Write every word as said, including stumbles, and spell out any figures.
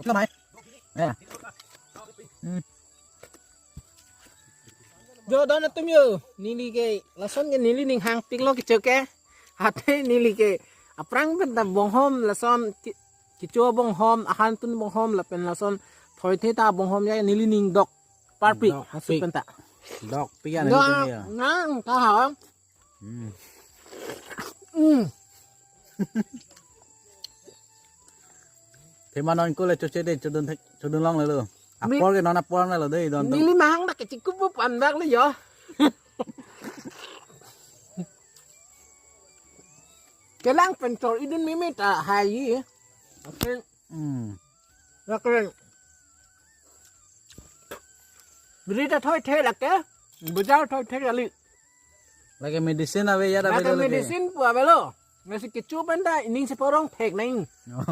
Lamai. Ya. Hmm. Jo, don atum jo, neli ke lason ke neli ning hangpiklo kecho ke. Athe neli ke aphrang pen ta bonghom lason ke-, kecho bonghom, ahan tun bonghom lapen lason thoithe ta bonghom ya, neli ning dok parpik. Dok hasu pik. Penta. Dokpik ya. Nang, neli ya. Nang ta ha. Hmm. Hmm. Thema non ko le choche de, chodun thek, chodun longlelo. Mi- Apor ke non apor na lo de, don to. Neli mahang dak kechikup bu pandak le jo. Kelang pen chor idun mimi ta hai. Oke. Hmm. Oke. Beri ta thoithe lake. Bajar thoithe kali. Lake medicine ave ya, ave lake lo lake. Medicine pu avelo. Nasi kecho pen ta ining si porong thek nang. Oh.